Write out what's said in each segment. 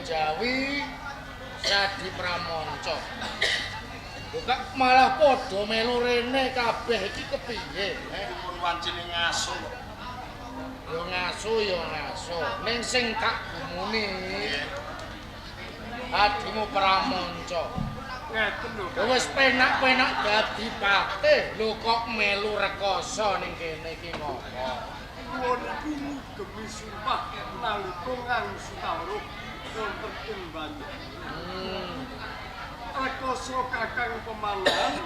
Penjawi Sadi Pramanca. Lho kok malah padha melu rene kabeh iki kepiye? Pun wancine ngaso kok. Ya ngaso ya ngaso. Ning sing tak gumuni adimu Pramanca. Ngeten lho. Ya wis penak-penak dadi patih, lho kok melu rekoso ning kene iki ngopo? Kula niku ngugemi sumpah nalika ngangsu kawruh wonten ing Banyu. Rekoso Kakang Pemanahan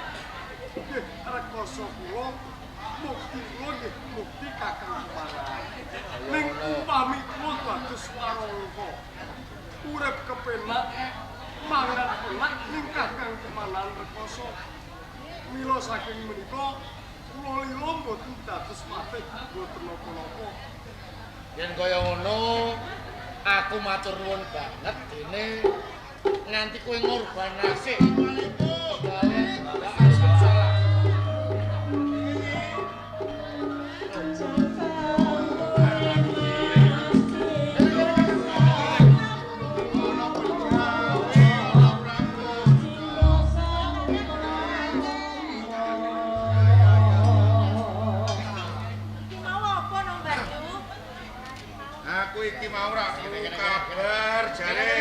nggih rekoso kula, mukti kula nggih mukti Kakang Pemanahan. Ning upami kula dados warangka urip kepenak mangan penak ning Kakang Pemanahan rekoso. Mila saking menika kula lila mboten dados patih mboten napa-napa. Yen kaya ngono aku matur nuwun banget dene nganti kowe ngorbanake gawe salah. Mau apa no Mbak Yu? Aku iki mau ra krungu kabar jare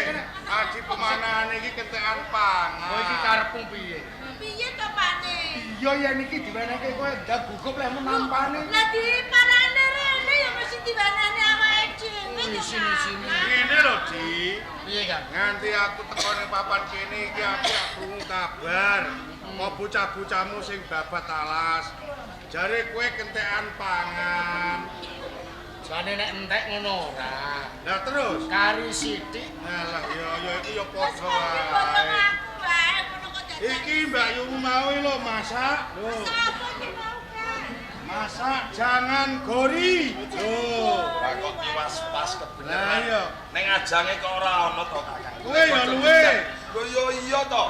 Adi Pemanahan iki kentekan pangan. Kowe iki karepmu piye? Piye to Pane? Iya yen iki diwenehke kowe ndak gugup lek menampane. Lah diparane rene ya mesti diwanane awake dhewe to. Isin-isine. Ngene lho, Di. Piye, Kang? Nganti aku teko ning papan kene iki aku ra krungu kabar. Kok bocah-bocahmu sing babat alas. Jare kowe kentekan pangan. Jane nek entek ngono ora. Lah terus? Kari sithik. Alah ya ya iki ya Wis padha kowe potong wae. aku wae ngono kok dadak. Iki Mbak Yumu mau lho masak. Lho. Sapa iki mau Kang? Masak jangan gori. Lho. Lah kok tiwas pas Lah kebeneran. iya. Ning ajange kok ora ana to Kakang. Kowe ya luwe. Lho yo iya to.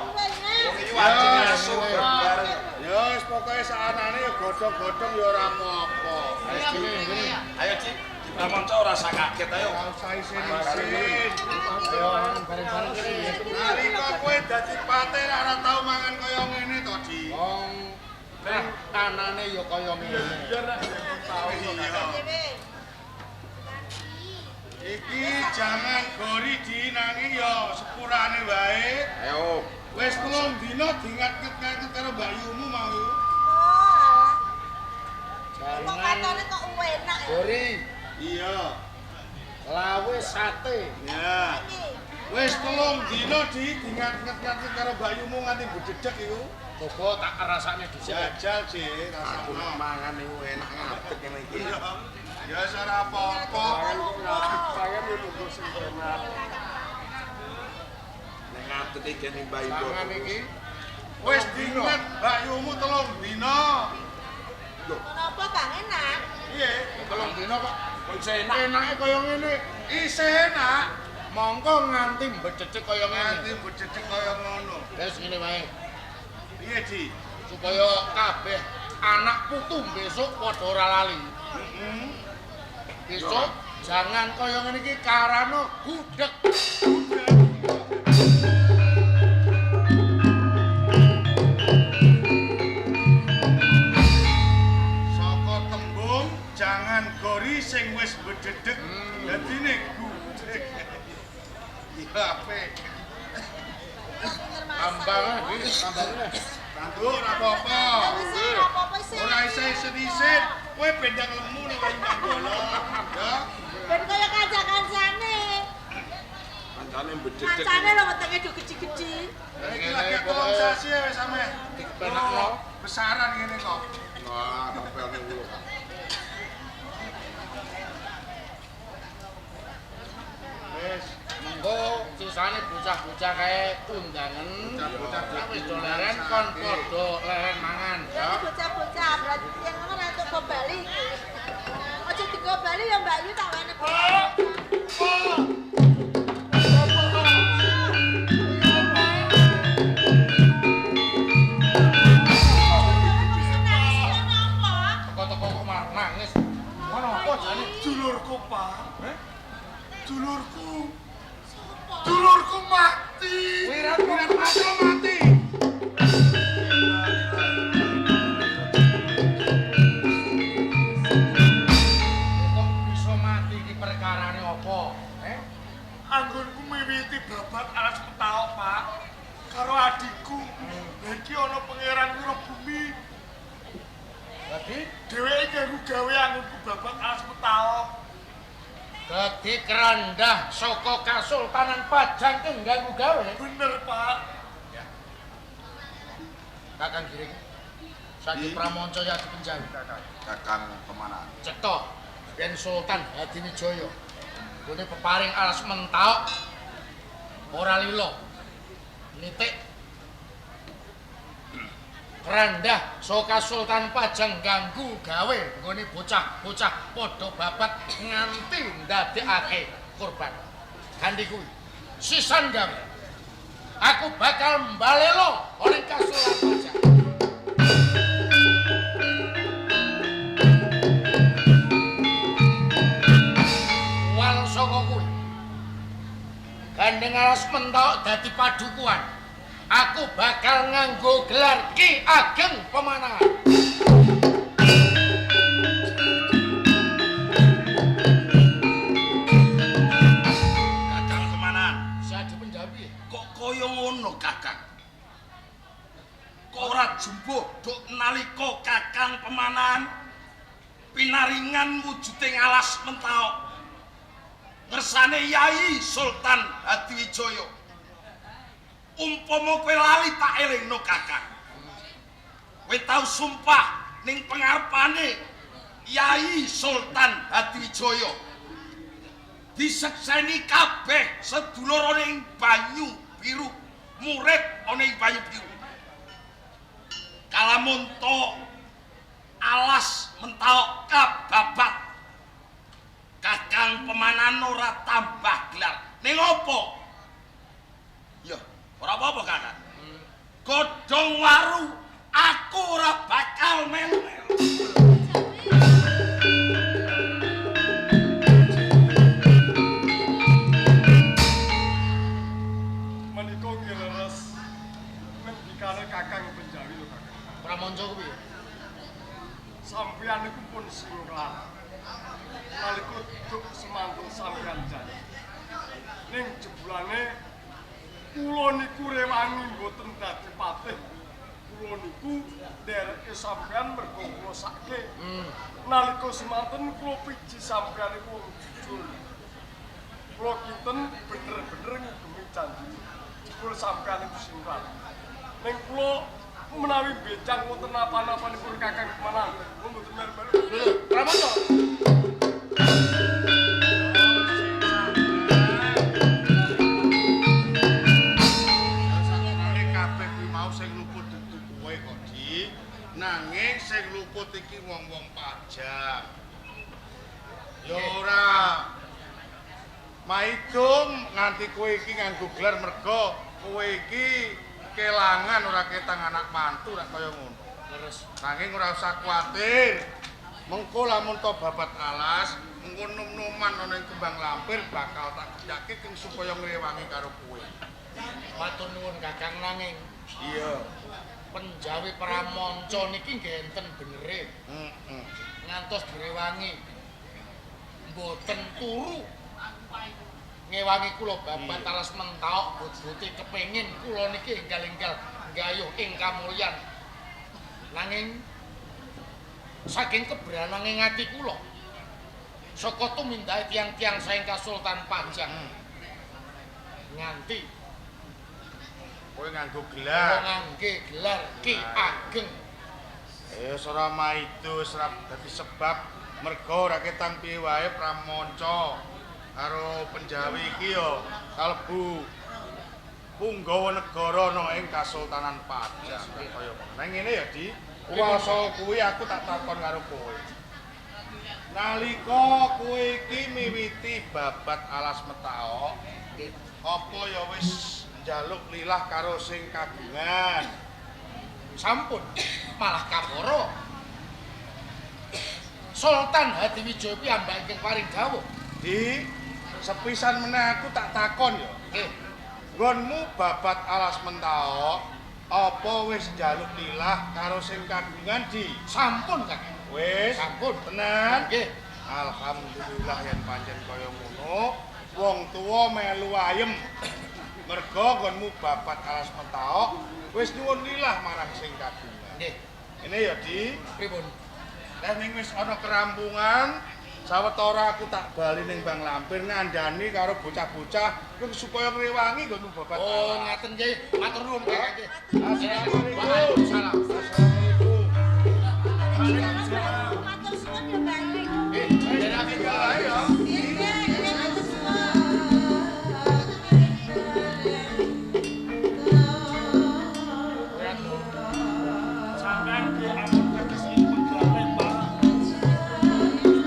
Wong iki wancine Ya, ngaso bareng. Ya wis pokoke saanane ya godhong-godhong ya ora apa-apa. Ayo Ci, Di Pramanca ora usah kaget ayo. Ora usah isin-isin. Ayo bareng-bareng kene. Nalika kowe dadi patih ora tau mangan kaya ngene to, Di. Wong nah tanane ya kaya ngene. Iya nek tau to Kakang. Dhewe. Iki jangan gori Di nanging ya sepurane wae. Ayo. Wis 3 dina dingat-nget karo Mbak Yumu mau. Oh, alah. Kok Jangan katone kok enak ya. gori Iya. lawe sate. Ya. Iki. Wis 3 dina Di dingat-nget karo Mbak Yumu nganti bedhedhek iku. Coba tak rasane dhisik. Jajal Di Aku rasakno. nek mangan iku enak ngadeg ngene iki. Iya. Ya wis ora apa-apa. Pangan yo monggo sing enak. Nek ngadeg iki gene Mbah Ibu. Pangan iki Wis dinget Mbak Yumu 3 dina. Kenapa Kang enak? Piye? 3 dina kok Kok isih enak. enake kaya ngene. Isih enak. Mongko nganti mbedhedhek kaya ngene. Nganti bedhedhek kaya ngono. Wis ngene wae. Piye, Di? Supaya kabeh anak putu besok padha ora lali. Heeh. Besok jangan kaya ngene iki karano gudeg. Saka tembung jangan gori sing wis bedhedhek dadine gudeg. Iya apik. Tambang iki, tambangane. Tanduk ora apa-apa. Ora apa-apa sih. Ora isin-isin. Kowe bendang lemu nek wae Mbak Golo. Ya. Ben kaya kanca-kancane. Kancane bedhedhek. Kancane lho wetenge do gede-gede. Iki lagi 3 sasi ya wis sampe. Dipenakno. Besaran ngene kok. Wah, tempelne wuh. Wis. Mengko sisane bocah-bocah kae undangan. Bocah-bocah Nek wis do leren kon padha leren mangan. Ya bocah-bocah berarti yang ngono ora entuk bali iki. Aja digo bali ya Mbak Yu tak wene. Teko-teko kok malah nangis. Ngono apa jane? Dulurku, Pak. Dulurku. Sopo? Dulurku mati. Wiratmaja mati. Kok bisa mati iki perkarane apa? Eh? Anggonku miwiti babat alas Mentaok, Pak. Karo adikku. Lah iki ana Pangeran Wirabumi. Dadi Dheweke ganggu gawe anggonku babat alas Mentaok. Dadi kerendah saka Kasultanan Pajang kenganggu gawe. Bener, Pak. Ya. Kakang Giring. Saiki Pramanca ya dipenjari, Kakang. Kakang Pemanahan. Cetha yen Sultan Hadiwijaya nggone peparing alas Mentaok ora lila. Nitik kerendah saka Sultan Pajang ganggu gawe nggone bocah-bocah padha babat nganti ndadekake korban. Ganti kuwi sisan gawe. Aku bakal mbalelo ning Kasultan Pajang. Wal saka kuwi. Gandeng alas Mentaok dadi padukuhan. Aku bakal nganggo gelar Ki Ageng Pemanahan. Kakang Pemanahan. Saya dipenjabi. Kok kaya ngono, Kakang? Kok ora jumbuh duk nalika Kakang Pemanahan pinaringan wujuding alas Mentaok ngersane Yai Sultan Hadiwijaya. Umpama kowe lali tak elingno, Kakang. Kowe tau sumpah ning pengarepane Yai Sultan Hadiwijaya. Disekseni kabeh sedulur ana ing banyu biru, murid ana ing banyu biru. Kalamunta alas Mentaok kababat. Kakang Pemanahan ora tambah gelar. Ning apa? Ya, ora apa-apa, Kakang. Godhong waru aku ora bakal melu-melu. Menika nggih leres ngendikane Kakang Penjawi lho, Kakang. Pramanca kuwi. Sampeyan niku pun singklar. Nalika duk semanten sampeyan janji. Ning jebulane kula niku rewangi mboten dadi patih. Kula niku ndereke sampeyan mergo kula sakke. Nalika semanten kula piji sampeyan niku wong jujur. Kula kinten bener-bener ngugemi janji. Jebul sampeyan niku singklar. Ning kula menawi becang wonten napa-napanipun Kakang Pemanahan, kula mboten melu-melu. Lho, Pramanca. Sakjane kabeh kuwi mau sing luput dudu kowe kok, Di. Nanging sing luput iki wong-wong Pajang. Ya ora. Maidum nganti kowe iki nganggo gelar mergo kowe iki kelangan ora ketang anak mantu rak kaya ngono. Terus Nanging ora usah kuwatir. Mengko lamun to babat alas, mengko num-numan ana ing Kembang Lampir bakal tak gedhake keng supaya ngrewangi karo kowe. Matur nuwun Kakang, nanging Iya. Penjawi Pramanca niki nggih enten benere. Heeh. Ngantos direwangi. Mboten turu. Ngewangi kula babat alas Mentaok bot-bote kepengin kula niki enggal-enggal nggayuh ing kamulyan. Nanging saking kebranange ati kula saka tumindake tiyang-tiyang saking Kasultan Pajang nganti Kowe nganggo kula gelar. ngangge gelar Ki Ageng. Eh ora maido wis ora dadi sebab mergo ora ketang piye wae Pramanca karo Penjawi iki ya kalebu punggawa negara ana ing Kasultanan Pajang kaya ngono. Nang ngene ya, Di. Kuwasa kuwi aku tak takon karo kowe. Nalika kowe iki miwiti babat alas Mentaok, apa ya wis njaluk lilah karo sing kagungan? Sampun malah kaporo. Sultan Hadiwijaya piyambak ingkang paring dawuh. Di, Sepisan meneh aku tak takon ya. Nggih. Nggonmu babat alas mentaok apa wis njaluk lilah karo sing kagungan di? Sampun, Kakang. Wis, Sampun. Tenan. Nggih. Alhamdulillah yen pancen kaya ngono, wong tuwa melu ayem. Merga nggonmu babat alas mentaok wis nyuwun lilah marang sing kagungan. Nggih. Ini ya Di, Pripun? Lah ning wis ana kerampungan, sawetara aku tak bali ning Bang Lampir ngandani karo bocah-bocah kuwi supaya ngrewangi nggonmu babat. Oh, ngaten nggih. Matur nuwun, Kakang nggih. Assalamualaikum. Waalaikumsalam. Assalamualaikum. Matur suwun ya, Mbak. Nggih, jenenge Tinggal ae ya. Nggih, nggih, matur suwun. Sampeyan ki ampun teges iki pegawe, Pak.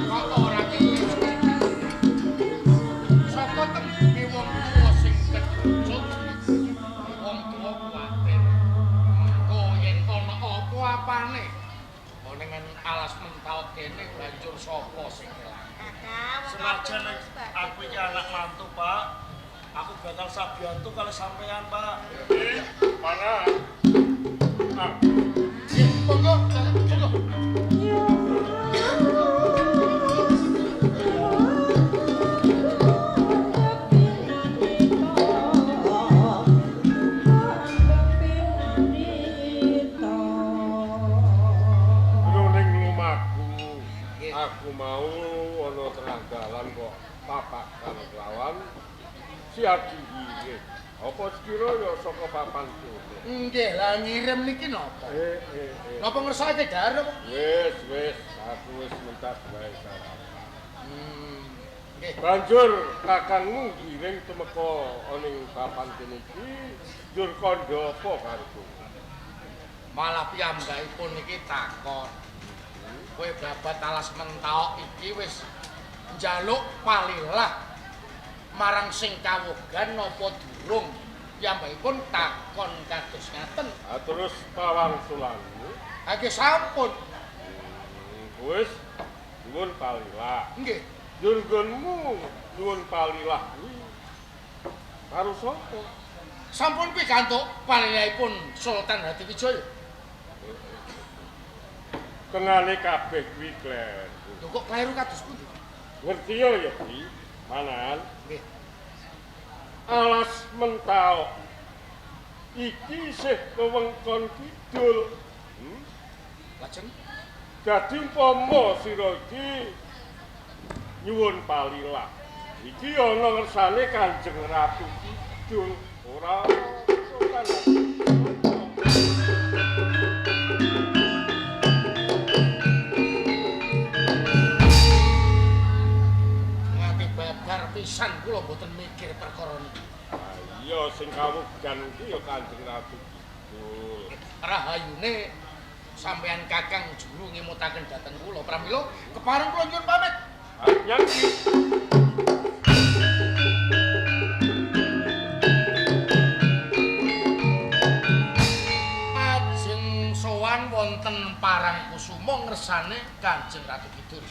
Kok ora kene. Saka tembe wong tuwa sing keducut, wong tuwa kuwatir. Mengko yen ana apa-apane, ning alas mentaok kene banjur sapa sing ilang. Kakang, wong Senajan aku aku iki anak mantu, Pak. Aku bakal sabiyantu kalau sampean, Pak. Mana? Ah, Nggih, monggo, monggo. Ning lumaku, Nggih. aku mau ana tengah dalan kok papakan kelawan si Adi ngirim. Apa sekira ya saka papan kene. Nggih, lah ngirim niki napa? Eh, eh, eh. Napa ngersake dahar napa? Wis, wis, aku wis mentas wae sarapan. Nggih. Banjur kakangmu ngiring tumeka ning papan kene iki, njur kandha apa karo kowe? Malah piyambakipun niki takon. Kowe babat alas mentaok iki wis njaluk palilah marang sing kawogan napa durung? Piyambakipun takon kados ngaten. Ah, terus pawangsulanmu? Ha nggih sampun. Wis nyuwun palilah. Nggih. Njur nggonmu nyuwun palilah kuwi karo sapa? Sampun pikantuk palilahipun Sultan Hadiwijaya. Tengane kabeh kuwi kleru. Lho kok kleru kados pundi? Ngerti ya ya, Ki? Manan, Nggih. alas mentaok iki isih wewengkon kidul. Lajeng Dadi umpama sira iki nyuwun palilah, iki ana ngersane Kanjeng Ratu Kidul, ora Sultan Hadiwijaya. Nganti babar pisan kula mboten mikir perkara niki. Ah, iya sing kawugan iki ya Kanjeng Ratu Kidul. Rahayune sampeyan Kakang juru ngemutaken dhateng kula. Pramila kepareng kula nyuwun pamit. Ah, nyang iki. Ajeng sowan wonten Parangkusuma ngersane Kanjeng Ratu Kidul.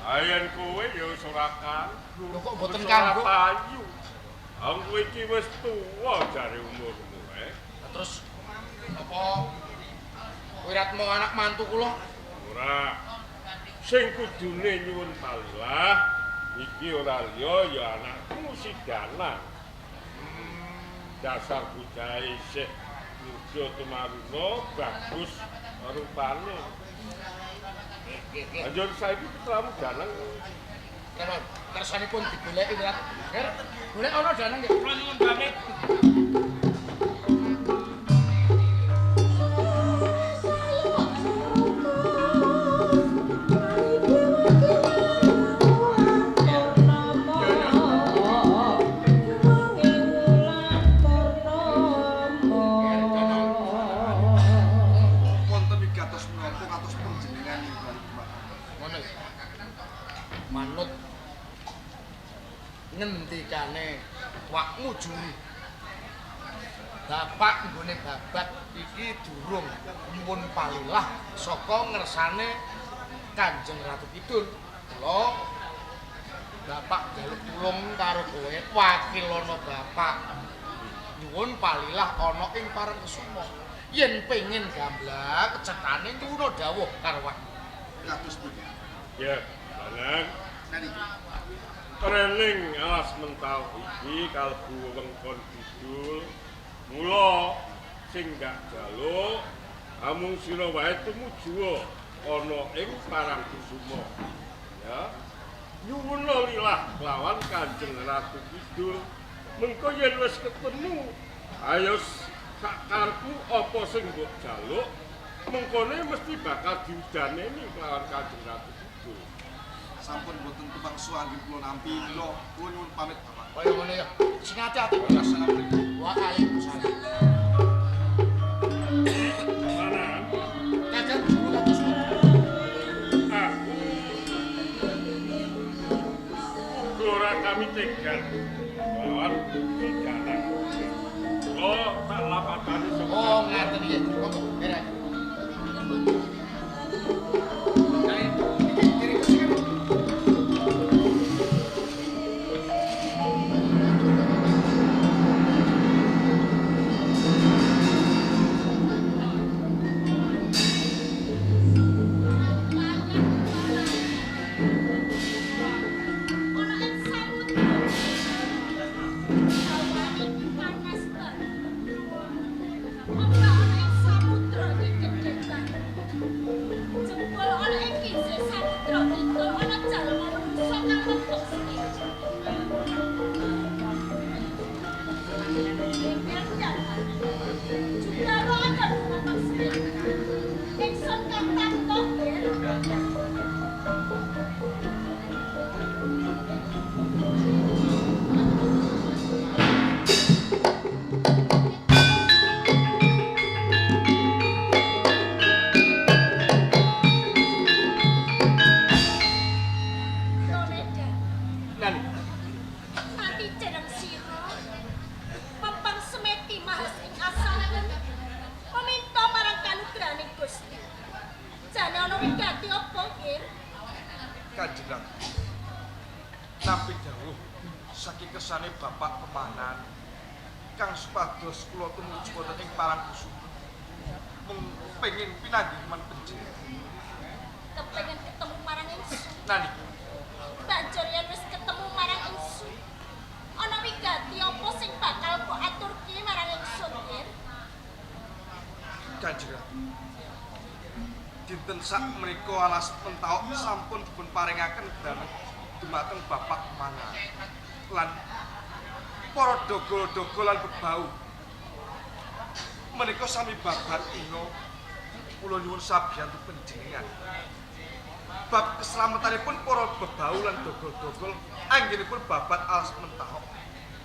Ah, yen kowe ya wis ora kanggo. Lho kok mboten Wis ora kanggo? payu. Wong kowe iki wis tuwa jare umurmu, eh. Lah terus apa Wiratmo anak mantu kula? Ora. Sing kudune nyuwun palilah iki ora liya ya anakku si Danang. Dasar bocah isih muda tumaruna bagus rupane. Nggih, nggih. Banjur saiki putramu Danang Pripun? Kersanipun digoleki Wirat. Ger, golek ana Danang nggih. Kula nyuwun pamit. Wonten wigatos menapa kados panjenengan Mbah Ngono ya. Manut ngendikane wakmu juru. Bapak nggone babat iki durung nyuwun palilah saka ngersane Kanjeng Ratu Kidul. Kula Bapak njaluk tulung karo kowe, wakil ana bapak. Nyuwun palilah ana ing Parangkusuma. Yen pengin gamblak cetane nyuwun dawuh karo aku. Kados pundi? Ya, Danang. Nani? Rening alas Mentaok iki kalebu wewengkon kidul. Mula sing gak jaluk amung sira wae tumuju ana ing Parangkusuma. Ya. Nyuwun lilah lawan Kanjeng Ratu Kidul. Mengko yen wis ketemu, ayo sakarepmu apa sing mbok jaluk, mengkone mesti bakal diudaneni kelawan Kanjeng Ratu Kidul. Sampun boten tepang suwangge kula nampi, mila kula nyuwun pamit Bapak. Kaya ngene ya. Sing ati-ati. Assalamualaikum. Waalaikumsalam. Lanang, Kakang juru kados pundi? Aku uga ora kami tegan lawan pidanan. Oh, tak lapatane saka. Oh, ngaten iki. Monggo, derek. Iki kiri kesini. Ana ing samudra. Hawane iki panas banget. Ombak ana ing samudra iki gedhe banget. Jebul ana ing kisih samudra kidul ana jalma manungsa kang mebek sendiri. Juga akan mebek sendiri. Ingsun kang tampa nggih. Toneda. Nani? Nanti jeneng sira pempang semeti mahas ing asahan meminta marang kanugrahaning Gusti. Jane ana wigati apa, Gir? Kanjeng Ratu. Nampi dawuh saking kersane Bapak Pemanan kang supados kula tumuju wonten ing Parangkusuma. Mung pengin pinanggih man panjenengan. Kepengen ketemu marang ingsun. Nani? Banjur yen wis ketemu marang ingsun, ana wigati apa sing bakal mbok aturke marang ingsun, Gir? Kanjeng Ratu. Dinten sak menika alas Mentaok sampun dipun paringaken dangu dumateng Bapak Pemanan lan para dogol-dogol lan bebau. Menika sami babat ina kula nyuwun sabiyantu panjenengan. Bab keselamatanipun para bebau lan dogol-dogol anggenipun babat alas Mentaok.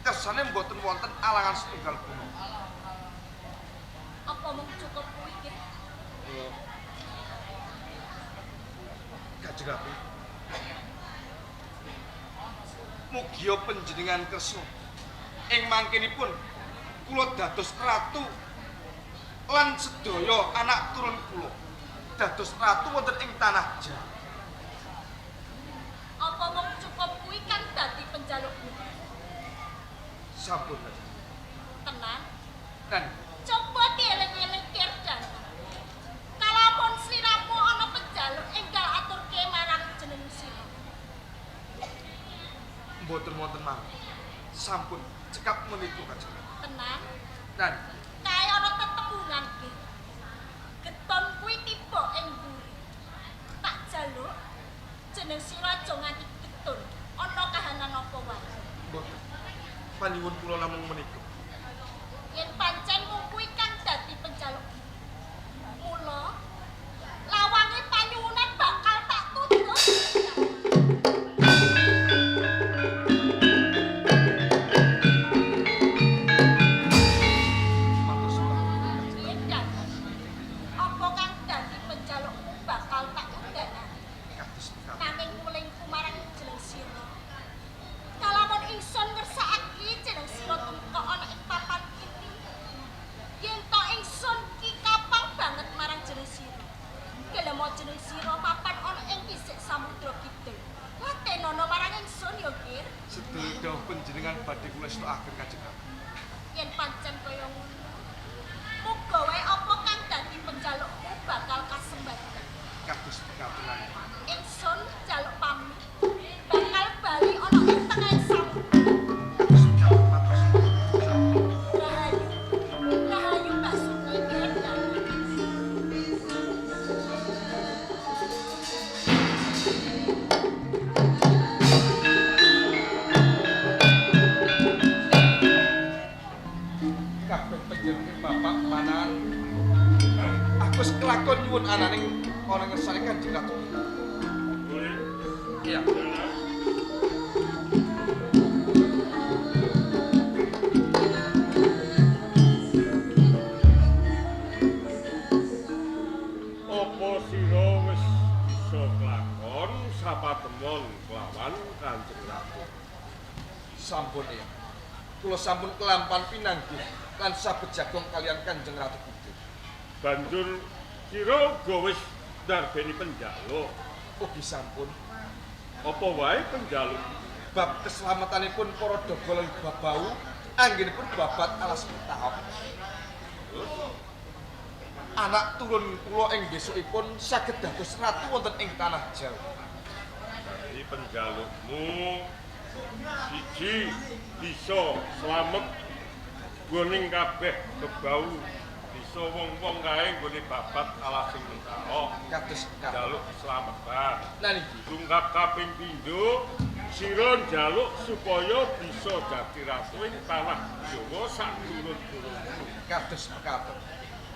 Kersane mboten wonten alangan setunggal punapa. Apa mung cukup kuwi, Gir? Kanjeng Ratu. Mugia panjenengan kersa ing mangkenipun kula dados ratu lan sedaya anak turun kula dados ratu wonten ing tanah Jawa. Apa mung cukup kuwi kang dadi penjalukmu? Sampun, Kanjeng. Tenan. Nan, Coba dieling-eling Kirdana. Kalamun sliramu ana penjaluk enggal aturke marang jeneng sira. Mboten wonten mawon. Sampun cekap menika Kanjeng Ratu. Tenan. Nan, Kae ana tetembungan ki. Geton kuwi tiba ing mburi. Tak jaluk jeneng sira aja nganti getun. Ana kahanan apa wae. Mboten. Panyuwun kula namung menika. Yen pancen mung kuwi kang dadi penjalukmu. Mula lawange panyuwunan bakal tak tutup. Matur suwun. Piye Danang? Apa kang dadi penjalukmu bakal tak udanane. Kados mekaten. Nanging mulingku marang jeneng sira. Kalamun ingsun ngersakake jeneng sira tumeka ana ing papan kene. Yen to ingsun ki kapang banget marang jeneng sira. Kelemo jeneng sira mapan ana ing kisik samudra kidul. Latena Kandhanono marang ingsun ya, Kir. Sedaya dawuh panjenengan badhe kula estokaken Kanjeng Ratu. Yen pancen kaya ngono, muga wae apa kang dadi penjalukmu bakal kasembadan. Kados pekatenan. Ingsun njaluk pamit bakal bali ana ing tengahing samudra. Kados pekaten matur. Rahayu, rahayu Mbak Suni Kendang. Kabeh panjenengan Bapak Pemanahan. Aku wis kelakon nyuwun ananing ana ngersane Kanjeng Ratu. Boleh. Iya. Apa sira wis bisa kelakon sapatemon kelawan Kanjeng Ratu? Sampun ya. Kula sampun kelampan pinanggih lan sabet jagong kalian Kanjeng Ratu Kidul. Banjur sira uga wis ndarbeni penjaluk. Ugi sampun Apa wae penjaluk? bab keselamatanipun para daga lan babau anggenipun babat alas Mentahok. Anak turun kula ing besokipun saged dados ratu wonten ing tanah Jawa. Dadi penjalukmu siji bisa slamet gone kabeh bebau bisa wong-wong kae nggone babat alasing Mentahok. Kados pekaten. Njaluk keselamatan. Nah niki Tungkap kaping pindho sira njaluk supaya bisa dadi ratu ing tanah Jawa sak turun-turunmu. Kados pekaten.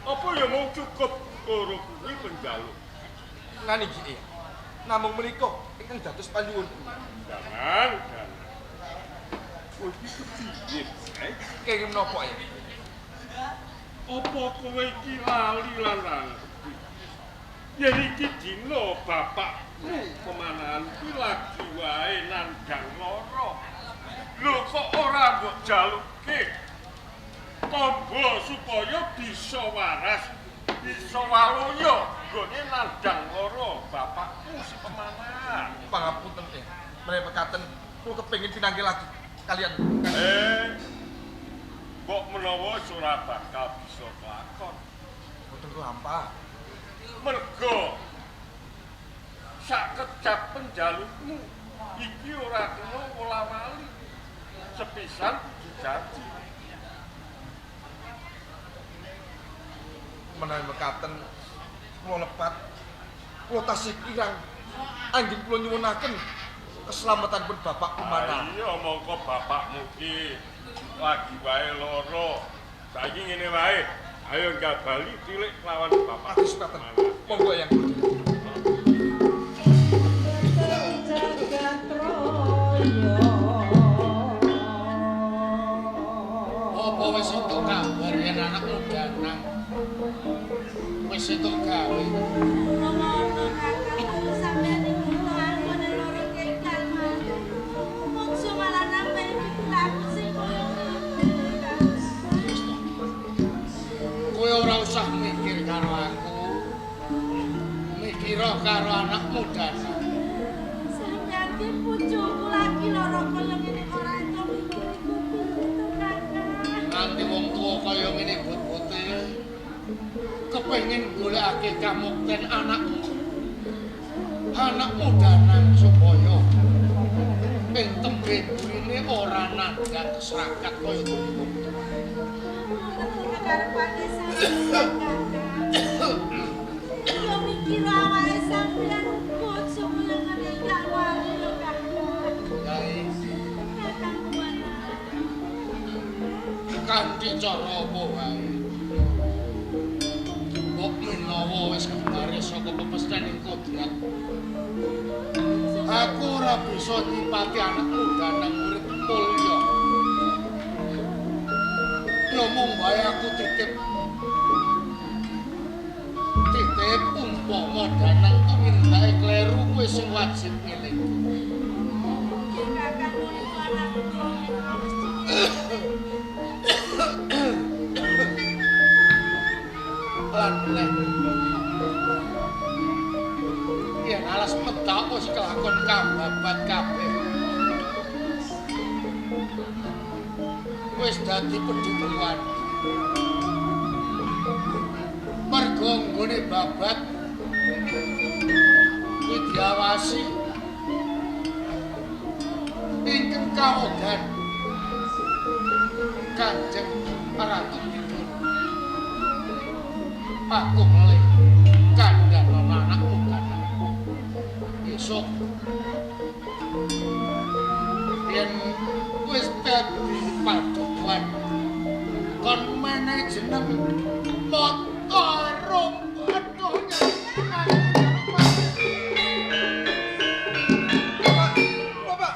Apa ya mung cukup loro kuwi penjaluk? Nah niki iya. Namung menika ingkang dados panyuwun kula. Jangan, jangan. Kowe iki kepiye, eh? Kenging menapa ya? Apa kowe iki lali lan ngerti? Yen iki dina bapakmu Pemanahan ki lagi wae nandhang lara. Lho kok ora mbok jaluke tombo supaya bisa waras, bisa waluya nggone nandhang lara bapakmu si Pemanahan. Pangapunten ya. Menawi pekaten kula kepengin pinanggih lagi kalian. Eh, mbok menawa ora bakal bisa kelakon. Boten kelampah. Mergo sak kecap penjalukmu iki ora kena wola-wali. Sepisan kudu dadi. Menawi mekaten kula lepat kula tasih kirang anggen kula nyuwunaken keselamatanipun Bapak Pemanahan. Iya mongko bapakmu ki lagi wae lara. Saiki ngene wae, ayo nggal bali tilik lawan bapak. Kados pekaten. Monggo yang kula. Apa wis entuk kabar yen anakmu Danang wis entuk gawe? Ngono kakang sampeyan iku anggone loro kekal mantu. Mongso malah nambahi aku sing koyo ngene. Wis to. Kowe ora usah mikir karo aku. Mikira karo anakmu Danang. Sampeyan ki pucuku lagi loro koyo ngene ora entuk mikir iku piye to kakang. Nganti wong tuwa kaya ngene but-bute kepengin golekake kamukten anakmu. Anakmu Danang supaya ing tembe burine ora nandhang serakat kaya dene wong tuwa. Ngono karepane sampeyan kakang. Yo mikir awake sampeyan uga aja koyo ngene gak wali lho kakang. Yai, Kakang Pemanahan. kanthi cara apa wae. Mbok menawa wis kebare saka pepesten ing kodrat. Aku ora bisa nyipati anakmu Danang urip mulya. Ya mung wae aku titip. Titip umpama Danang tumindake kleru kowe sing wajib ngeling. Nggih kakang niku anakku kula mesti. Lan meneh. Yen alas Mentawak wis kelakon kababat kabeh. Wis dadi pedhukuhan. Mergo nggone babat kuwi diawasi ingkang kawogan Kanjeng Ratu Kidul. Aku melih kandhane anakmu kan. Esuk yen wis dadi padukuhan kon menehi jeneng Mataram. Aduh, Bapak.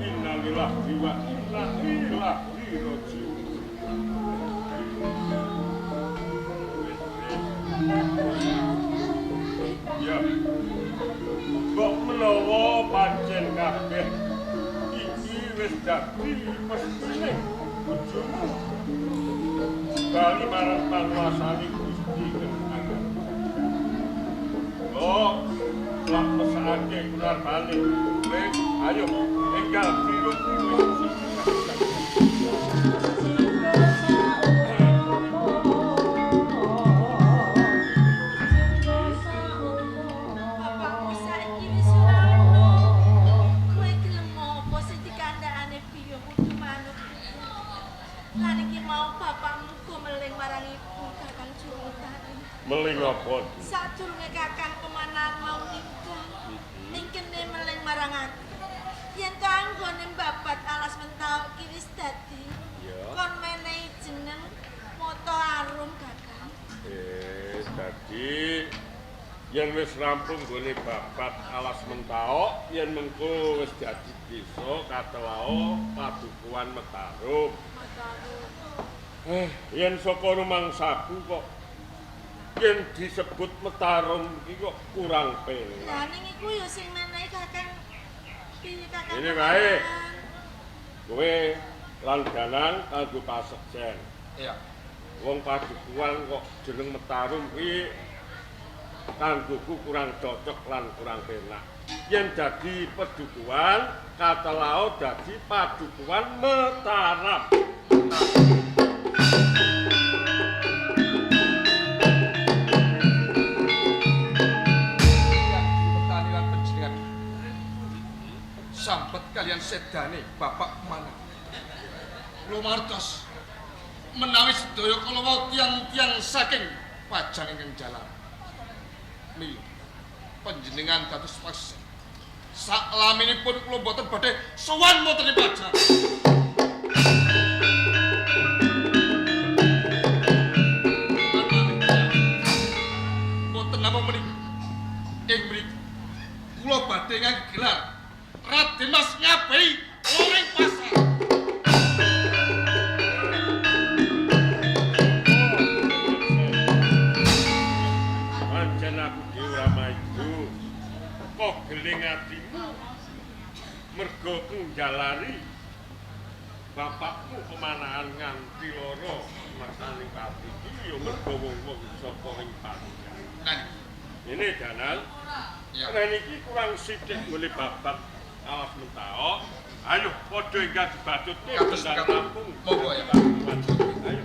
Innalillahi wa inna ilaihi raji'un. Ya. Mbok menawa pancen kabeh iki wis dadi mestine bojomu. Bali marang panguasane Gusti Kang. Oh, lak mesake kular bali. Wis, ayo enggal tiru wis. Bapakmu saiki wis ora ono. Kowe gelem apa sing dikandhakane biyo kudu manut. Lan iki mau bapakmu go meling marang ibu Kakang Jumutari. Meling apa? Sadurunge Kakang Pemanahan mau ninggal, ing kene meling marang aku. Yen to anggone babat alas Mentawak ki wis dadi, Ya. kon menehi jeneng Mata Arum Kakang. Dadi yen wis rampung nggone babat alas Mentaok, yen mengko wis dadi desa katelao padukuhan Mataram. Yen saka rumangsaku kok yen disebut Mataram iki kok kurang penak. Lah ning iku ya sing menehi Kakang piye Kakang. Ini wae. Kowe lan Danang kanggo pasekjen. Iya. Wong padukuhan kok jeneng Mataram kuwi kanggoku kurang cocok lan kurang penak. Yen dadi pedukuhan, katelao dadi padukuhan Mataram. Yang diwetani lan panjenengan sampet kalian sedane Bapak Pemanahan. Kula mangertos menawi sedaya kala wau tiyang-tiyang saking Pajang ingkang jalan. Mila panjenengan dados paksa. Saklaminipun kula boten badhe sowan wonten ing Pajang. Boten namung menika. Ing mriki kula badhe ngangge gelar Raden Mas Ngabehi Loring Pasar. Pancen aku dhewe ora maido. Kok geling atimu mergo njalari bapakmu Pemanahan nganti lara masaning pati iki ya mergo wong-wong saka ing Pajang. Nah, Ini Danang, ya. ren iki kurang sithik nggone babat alas Mentaok. Ayo padha enggal dibacutke Kados bendang mekaten. rampung. Monggo ya. Ayo.